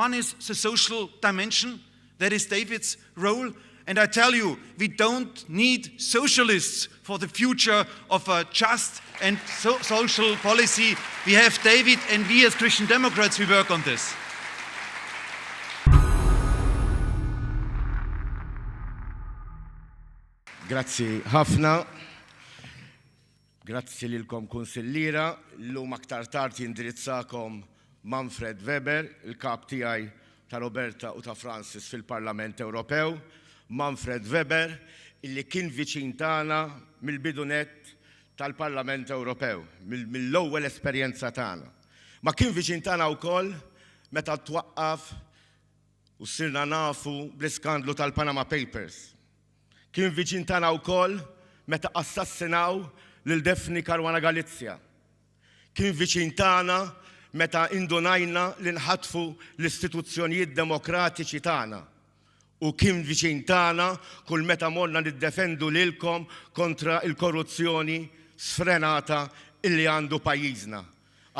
One is the social dimension, that is David's role. And I tell you, we don't need socialists for the future of a just and so social policy. We have David and we as Christian Democrats, we work on this. Grazzi ħafna. Grazzi lilkom kunsilliera. Illum aktar tard jindirizzakom Manfred Weber, il-kap tiegħi ta' Roberta u ta' Francis fil-Parlament Ewropew. Manfred Weber, illi kien viċin tagħna mill-bidu nett tal-Parlament Ewropew, mill-ewwel esperjenza tagħna. Ma kien viċin tagħna wkoll meta twaqqaf u sirna nafu bl-iskandlu tal-Panama Papers. Kien viċin tagħna wkoll meta assassinaw lil Daphne Caruana Galizia. Kien viċin tagħna meta indunajna li nħatfu l-istituzzjonijiet demokratiċi tagħna. U kien viċin tagħna kull meta morna niddefendu lilkom kontra l-korruzzjoni sfrenata illi għandu pajjiżna.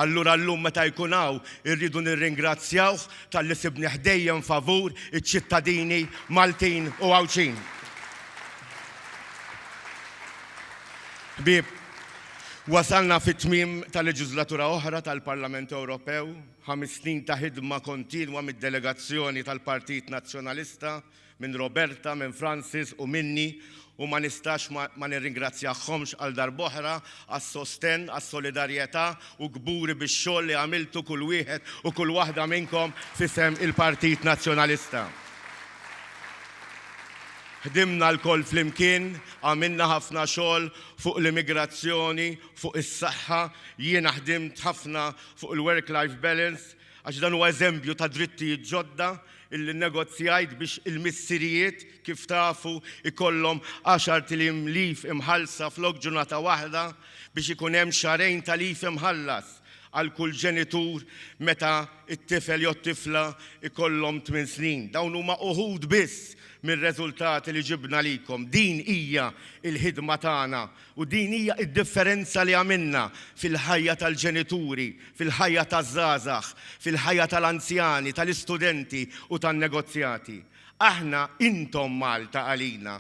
Allura llum meta jkun hawn irridu nirringrazzjawh talli sibnih dejjem favur iċ-ċittadini Maltin u Għawdxin. Ħbieb, wasalna fit-tmiem ta' leġiżlatura oħra tal-Parlament Ewropew, ħames snin ta' ħidma kontinwa mid-delegazzjoni tal-Partit Nazzjonalista minn Roberta, minn Francis u minni u ma nistax ma ma nirringrazzjahomx għal darb'oħra għas-sostenn, għas-solidarjetà u kburi bix-xogħol li għamiltu kull wieħed u kull waħda minnkom f'isem il-Partit Nazzjonalista. Ħdimna lkoll flimkien, għamilna ħafna xogħol fuq l-immigrazzjoni, fuq is-saħħa, jiena ħdimt ħafna fuq il-work-life balance, Għax dan huwa eżempju ta' drittijiet ġodda illi nnegozjajt biex il-missirijiet, kif tafu, ikollhom għaxart iliem leave imħallsa flok ġurnata waħda biex ikun hemm xahrejn ta' leave imħallas għal kull ġenitur meta t-tifel jew t-tifla jkollhom tmien snin. Dawn huma uħud biss mir-reżultati li ġibna likom. Din hija l-ħidma tagħna U din hija d-differenza li għamilna fil-ħajja tal-ġenituri, fil-ħajja taż-żgħażagħ, fil-ħajja tal-anzjani, tal-istudenti u tan-negozjati. Aħna intom Malta għalina,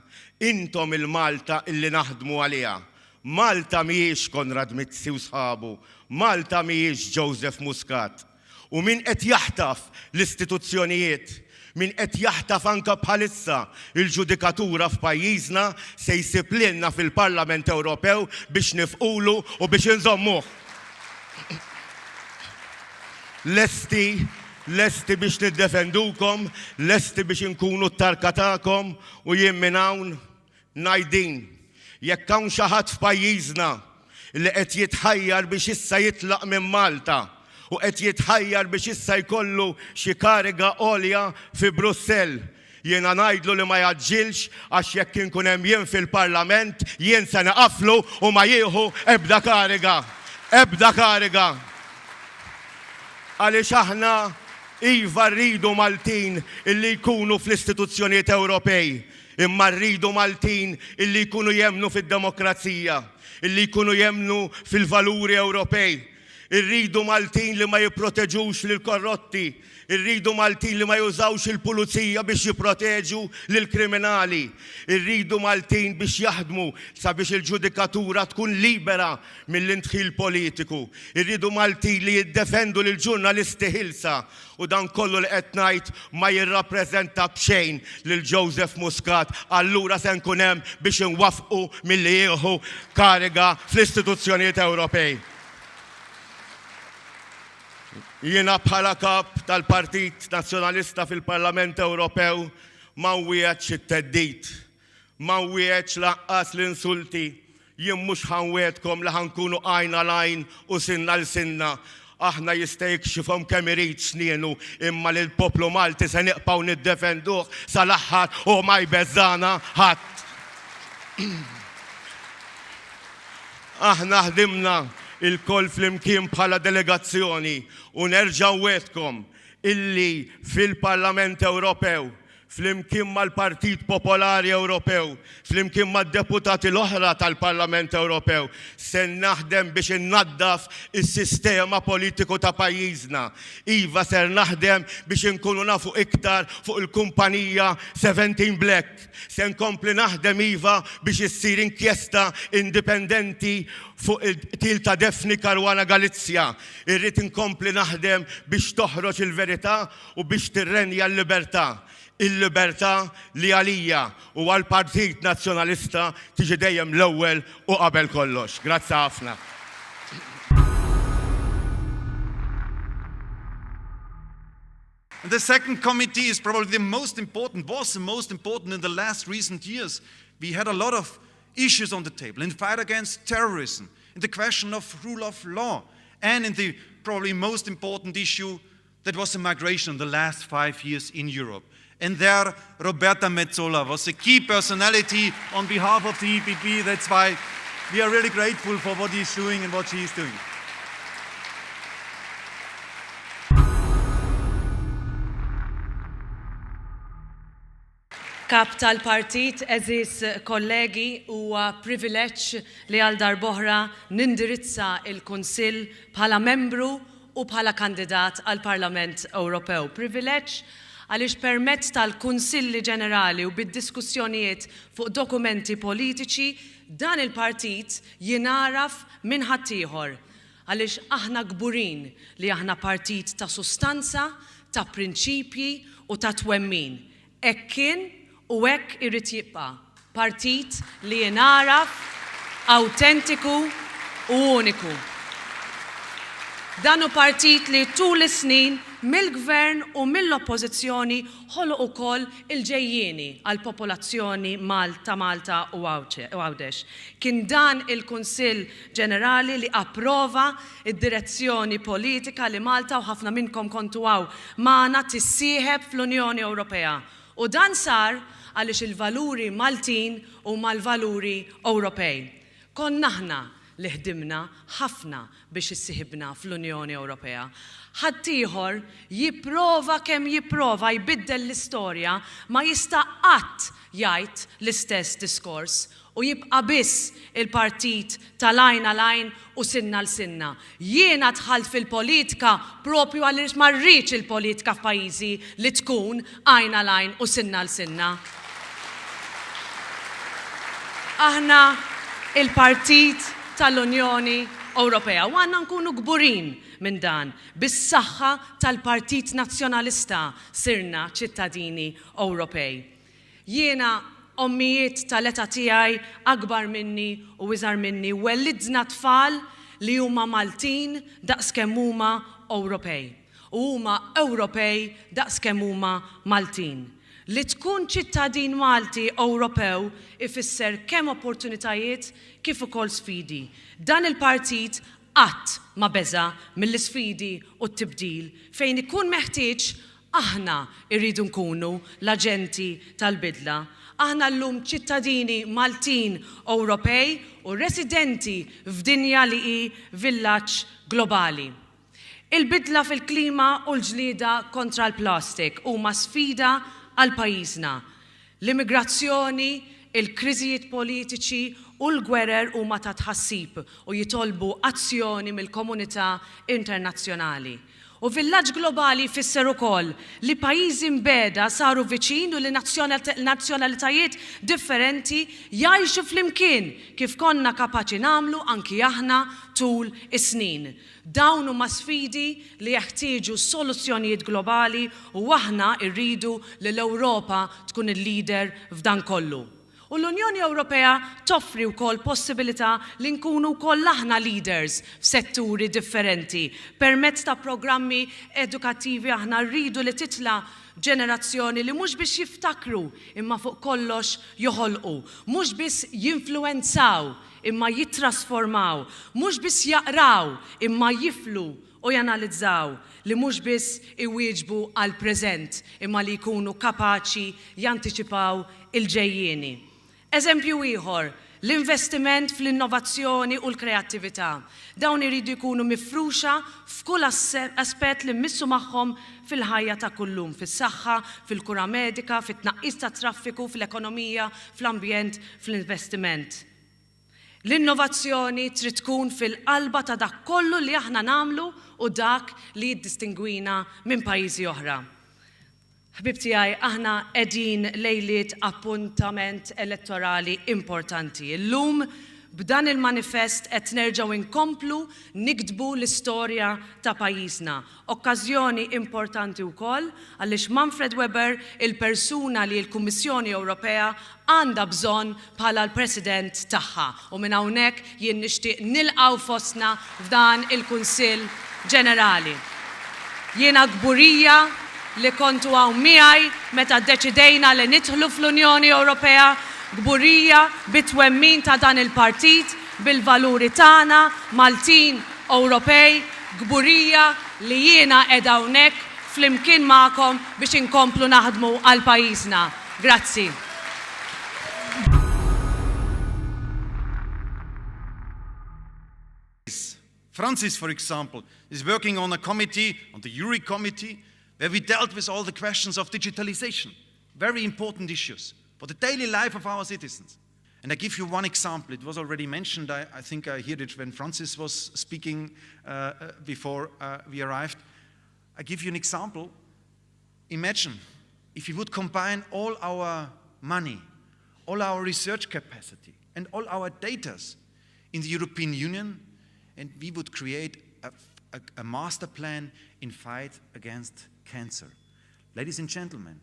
intom il-Malta illi naħdmu għaliha. Malta mhijiex Konrad Mizzi u sħabu, Malta mhijiex Joseph Muscat. U min qed jaħtaf l-istituzzjonijiet, min qed jaħtaf anke bħalissa l-ġudikatura f'pajjiżna se jsib lilna fil-Parlament Ewropew biex nifqulu u biex inżommuh. Lesti, lesti biex niddefendukom, lesti biex inkunu t-tarka tagħkom u jien minn hawn Ngħid din, jekk hawn xi ħadd f'pajjiżna li qed jitħajjar biex issa jitlaq minn Malta u qed jitħajjar biex issa jkollu xi kariga għolja fi Brussell, jiena ngħidlu li ma jgħaġġilx għax jekk inkun hemm jien fil-Parlament jien se nieqaflu u ma jieħu ebda kariga. Ebda kariga. Għaliex aħna iva rridu Maltin illi jkunu fl-istituzzjonijiet Ewropej, Imma rridu Maltin illi jkunu jemmnu fid-demokrazija, illi jkunu jemmnu fil-valuri Ewropej. Irridu Maltin li ma jipproteġux lill-korrotti. Irridu Maltin li ma jużawx il-pulizija biex jipproteġu lill-kriminali. Irridu Maltin biex jaħdmu sabiex il-ġudikatura tkun libera mill-indħil politiku. Irridu Maltin li jiddefendu lill-ġurnalisti ħielsa U dan kollu li qed ngħid ma jirrappreżenta b'xejn lil Joseph Muscat, allura se nkun hemm biex inwaffqu milli jieħu kariga fl-istituzzjonijiet Ewropej. Jiena bħala Kap tal-Partit Nazzjonalista fil-Parlament Ewropew ma nwiegħedx it-theddid. Ma nwiegħedx lanqas l-insulti. Jien mhux ħa nwiegħedkom li ħa nkunu għajn għal għajn u sinn għal sinna. Aħna jista' jikxifhom kemm irid snienu, imma lill-poplu Malti se nibqgħu niddefenduh sal-aħħar u ma jbeżżagħna ħadd. Aħna ħdimna lkoll flimkien bħala delegazzjoni u nerġa' nwiegħdkom illi fil-Parlament Ewropew. Flimkien mal-Partit Popolari Ewropew, flimkien mad-deputati l-oħra tal-Parlament Ewropew, se naħdem biex innaddaf is-sistema politiku ta' pajjiżna. Iva ser naħdem biex inkunu nafu iktar fuq il-kumpanija 17 Black. Se nkompli naħdem iva biex issir inkjesta indipendenti fuq il-qtil ta' Daphne Caruana Galizia. Irrid inkompli naħdem biex toħroġ il-verità u biex tirrenja l-libertà. Il-libertà li għalija u għall-Partit Nazzjonalista tiġi dejjem l-ewwel u qabel kollox. Grazzi ħafna. And the second committee is probably the most important, was the most important in the last recent years. We had a lot of issues on the table in the fight against terrorism, in the question of rule of law, and in the probably most important issue that was the migration in the last 5 years in Europe. And there, Roberta Metsola was a key personality on behalf of the EPP. That's why we are really grateful for what he's doing and what she is doing. Kap tal-Partit, għeżież kollegi, huwa privileġġ li għal darb'oħra nindirizza l-Kunsill bħala membru u bħala kandidat għall-Parlament Ewropew. Privileġġ għaliex permezz tal-Kunsilli Ġenerali u bid-diskussjonijiet fuq dokumenti politiċi dan il-partit jingħaraf minn ħaddieħor. Għaliex aħna kburin li aħna partit ta' sustanza, ta' prinċipji u ta' twemmin. Hekk kien u hekk irid jibqa', partit li jingħaraf, awtentiku u uniku. Dan hu partit li tul is-snin mill-Gvern u mill-Oppożizzjoni ħoloq ukoll il-ġejjieni għall-popolazzjoni ta' Malta u Għawdex. Kien dan il-Kunsill Ġenerali li approva d-direzzjoni politika li Malta, u ħafna minnkom kontu hawn magħna, tissieħeb fl-Unjoni Ewropea. U dan sar għaliex il-valuri Maltin huma l-valuri Ewropej. Konna aħna li ħdimna ħafna biex issiħibna fl-Unjoni Ewropea. Ħaddieħor, jipprova kemm jipprova jbiddel l-istorja, ma jista' qatt jgħid l-istess diskors u jibqa' biss il-partit tal-għajn għal għajn u sinna għal sinna. Jiena dħalt fil-politika propju għaliex ma rridx il-politika f'pajjiżi li tkun għajn għal għajn u sinna għal sinna. Aħna il-partit tal-Unjoni Ewropea u għandna nkunu kburin minn dan. Bis-saħħa tal-Partit Nazzjonalista sirna ċittadini Ewropej. Jiena, ommijiet tal-età tiegħi, akbar minni u iżgħar minni, wellidna tfal li huma Maltin daqs kemm huma Ewropej. U huma Ewropej daqs kemm huma Maltin. Li tkun ċittadin Malti Ewropew ifisser kemm opportunitajiet kif ukoll sfidi. Dan il-partit qatt ma beża' mill-isfidi u t-tibdil. Fejn ikun meħtieġ, Aħna rridu nkunu l-aġenti tal-bidla. Aħna llum ċittadini Maltin Ewropej u residenti f'dinja li hi villaġġ globali. Il-bidla fil-klima u l-ġlieda kontra l-plastik huma sfida għal pajjiżna. L-immigrazzjoni, il-kriżijiet politiċi u l-gwerer huma ta' tħassib u jitolbu azzjoni mill-komunità internazzjonali. U villaġġ globali jfisser ukoll li pajjiżi mbiegħda saru viċin u li nazzjonalitajiet differenti jgħixu flimkien kif konna kapaċi nagħmlu anki aħna tul is-snin. Dawn huma sfidi li jeħtieġu soluzzjonijiet globali u aħna rridu li l-Ewropa tkun il-leader f'dan kollu. U l-Unjoni Ewropea toffri wkoll possibilità li nkunu wkoll aħna leaders f'setturi differenti. Permezz ta' programmi edukattivi aħna rridu li titla' ġenerazzjoni li mhux biex jiftakru imma fuq kollox joħolqu, mhux biss jinfluwenzaw imma jittrasformaw, mhux biss jaqraw imma jiflu u janalizzaw, li mhux biss iwieġbu għall-preżent imma li jkunu kapaċi jantiċipaw il-ġejjieni. Eżempju ieħor, L-investiment fl-innovazzjoni u l-kreattività. Dawn iridu jkunu mifruxa f'kull aspett li mmissu magħhom fil-ħajja ta' kullum, fis-saħħa, fil-kura medika, fit-tnaqqis tat-traffiku, fl-ekonomija, fl-ambjent, fl-investiment. L-innovazzjoni trid tkun fil-qalba ta' dak kollu li aħna nagħmlu u dak li jiddistingwina minn pajjiżi oħra. Ħbieb tiegħi, aħna qegħdin lejliet appuntament elettorali importanti. Illum, b'dan il-manifest qed nerġgħu nkomplu niktbu l-istorja ta' pajjiżna. Okkażjoni importanti wkoll għaliex Manfred Weber il-persuna li l-Kummissjoni Ewropea għandha bżonn bħala l-President tagħha u minn hawnhekk jien nixtieq nilqgħu fostna f'dan il-Kunsill Ġenerali. Jiena kburija li kontu hawn miegħi meta ddeċidejna li nidħlu fl-Unjoni Ewropea, kburija bit-twemmin ta' dan il-partit, bil-valuri tagħna, Maltin, Ewropej, kburija li jiena qiegħda hawnhekk flimkien magħkom biex inkomplu naħdmu għal pajjiżna. Grazzi. Francis, for example, is working on a committee, on the URI committee, where we dealt with all the questions of digitalization, very important issues for the daily life of our citizens. And I give you one example. It was already mentioned. I, I think I heard it when Francis was speaking uh, uh before uh, we arrived. I give you an example. Imagine if we would combine all our money, all our research capacity, and all our data in the European Union, and we would create a, a, a master plan in fight against cancer. Ladies and gentlemen,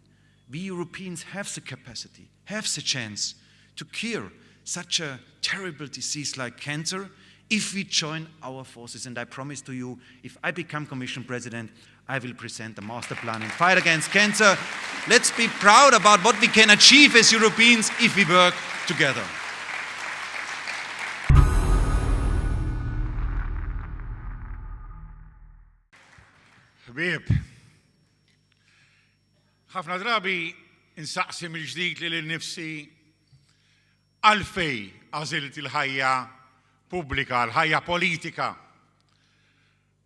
we Europeans have the capacity, have the chance to cure such a terrible disease like cancer if we join our forces. And I promise to you, if I become Commission President, I will present a master plan in fight against cancer. Let's be proud about what we can achieve as Europeans if we work together. Ħbieb, ħafna drabi insaqsi mill-ġdid lili nnifsi għalfejn għażilt il-ħajja pubblika, l-ħajja politika.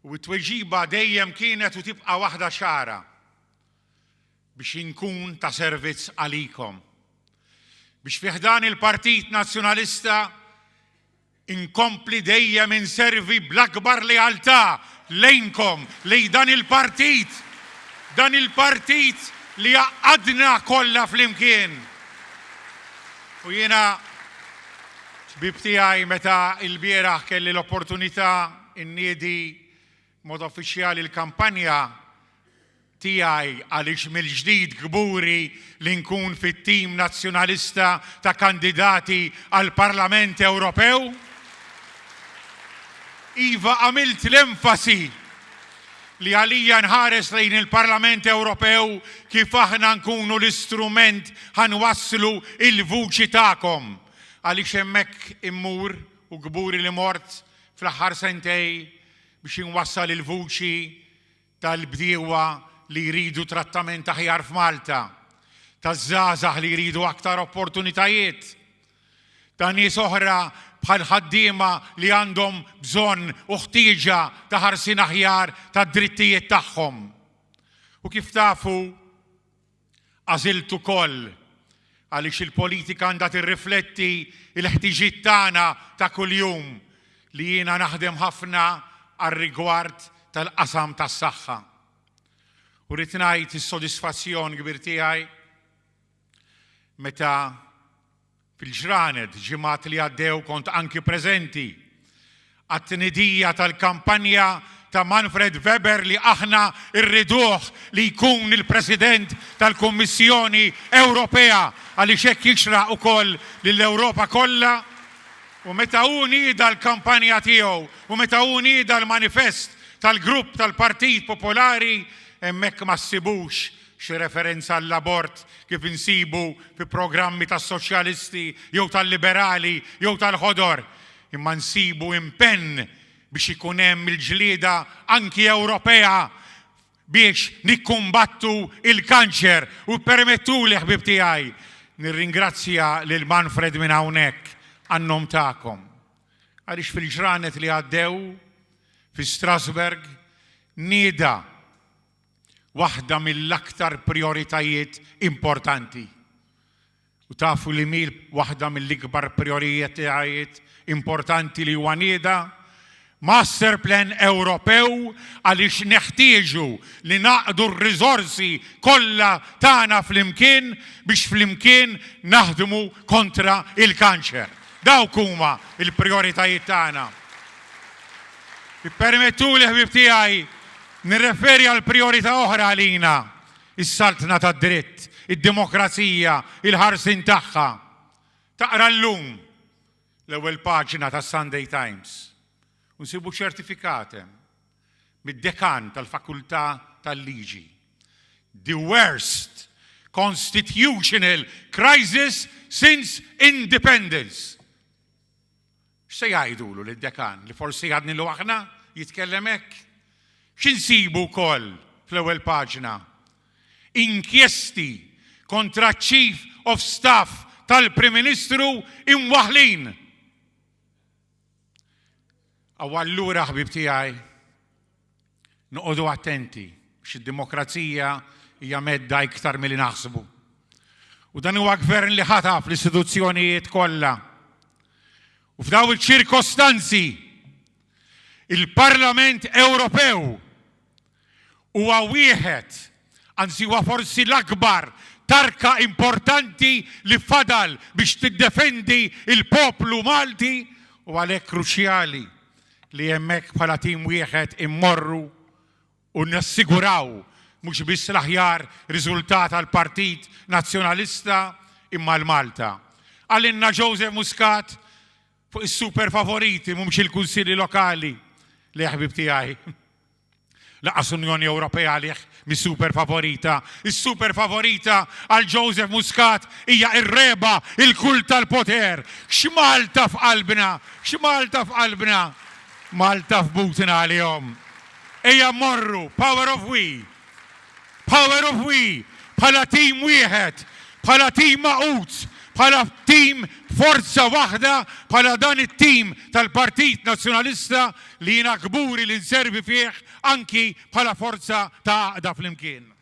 U t-tweġiba dejjem kienet u tibqa' waħda ċara biex inkun ta' servizz għalikom. Biex fi ħdan il-Partit Nazzjonalista Inkompli dejjem inservi bl-akbar lealtà lejnkom, lejn dan il-partit, dan il-partit li għaqqadna kollha flimkien. U jiena, ħbieb tiegħi, meta lbieraħ kelli l-opportunità nniedi b'mod uffiċjali l-kampanja, tiegħi għaliex mill-ġdid kburi li nkun fit-tim Nazzjonalista ta' kandidati għall-Parlament Ewropew. Iva għamilt l-enfasi li għalija nħares lejn il-Parlament Ewropew kif aħna nkunu l-istrument ħa nwasslu il-vuċi tagħkom għaliex hemmhekk immur u kburi li mort fl-aħħar sentej biex inwassal il-vuċi tal-bdiewa li jridu trattament aħjar f'Malta, taż-żgħażagħ li jridu aktar opportunitajiet, ta' nies oħra bħal ħaddiema li għandhom bżonn u ħtieġa ta' ħarsien aħjar tad-drittijiet tagħhom. U kif tafu, Għażilt ukoll għaliex il-politika għandha tirrifletti l-ħtiġiet tagħna ta' kuljum li jiena naħdem ħafna għar-rigward tal-qasam tas-saħħa. U rrid ngħid is-sodisfazzjon kbir tiegħi meta Fil-ġranet, ġimgħat li għaddew kont anki preżenti għat-tnedija tal-kampanja ta' Manfred Weber li aħna rriduh li jkun il-President tal-Kummissjoni Ewropea għaliex hekk jixraq ukoll lill-Ewropa kollha. U meta hu nieda l-kampanja tiegħu u meta hu nieda l-manifest tal-grupp tal-Partit Popolari hemmhekk ma ssibux Xi referenza għall-abort kif insibu fi programmi tas-soċjalisti jew tal-liberali jew tal-ħodor, imma nsibu impenn biex ikun hemm il-ġlieda anki Ewropea biex nikkumbattu l-kanċer. U ppermettuli, ħbieb tiegħi, nirringrazzja lil Manfred minn hawnhekk. għan-nom tagħkom. Għaliex fil-ġranet li għaddew fi Strasbourg nieda waħda mill-aktar prioritajiet importanti. U tafu li mil waħda mill-ikbar prioritajiet importanti li huwa nieda? Master Plan Ewropew għaliex neħtieġu li naqdu r-riżorsi kollha tagħna flimkien biex flimkien naħdmu kontra il-kanċer. Dawk huma l-prijoritajiet tagħna. Ippermettuli ħbieb tiegħi nirreferi għal prijorità oħra għalina, is-saltna tad-dritt, id-demokrazija, il-ħarsien tagħha. Taqra llum l-ewwel paġna tas-Sunday Times u nsibu ċertifikat hemm mid-dekan tal-Fakultà tal-Liġi. The worst constitutional crisis since independence. X'se jgħidulu lid-dekan li forsi għadnilu aħna jitkellem hekk? X'insibu wkoll fl-ewwel paġna? Inkjesti kontra ċ-Chief of Staff tal-Prim Ministru imwaħħlin. Aw allura ħbieb tiegħi noqogħdu attenti biex id-demokrazija hija medda iktar milli naħsbu. U dan huwa gvern li ħataf l-istituzzjonijiet kollha. U f'daw il-ċirkostanzi il-Parlament Ewropew huwa wieħed, anzi huwa forsi l-akbar tarka importanti li fadal biex tiddefendi il-poplu Malti u għalhekk kruċjali li hemmhekk bħala tim wieħed immorru u nassiguraw mhux biss l-aħjar riżultat għall-Partit Nazzjonalista imma għal Malta. Qalilna Joseph Muscat fuq is-super favoriti mhumx il-kunsilli lokali li ħbib tiegħi. Lanqas Unjoni Ewropea għalih mis-super favorita. Is-super favorita għal Joseph Muscat hija ir-reba, il-kult tal-poter. X'Malta f'qalbna, x'Malta f'qalbna. Malta f'butna għalihom. Ejja mmorru, power of we. Power of we, bħala tim wieħed, bħala tim magħqud, bħala tim forza waħda, bħala dan it-tim tal-Partit Nazzjonalista li jiena kburi li nservi fih anki bħala forza ta' għaqda flimkien.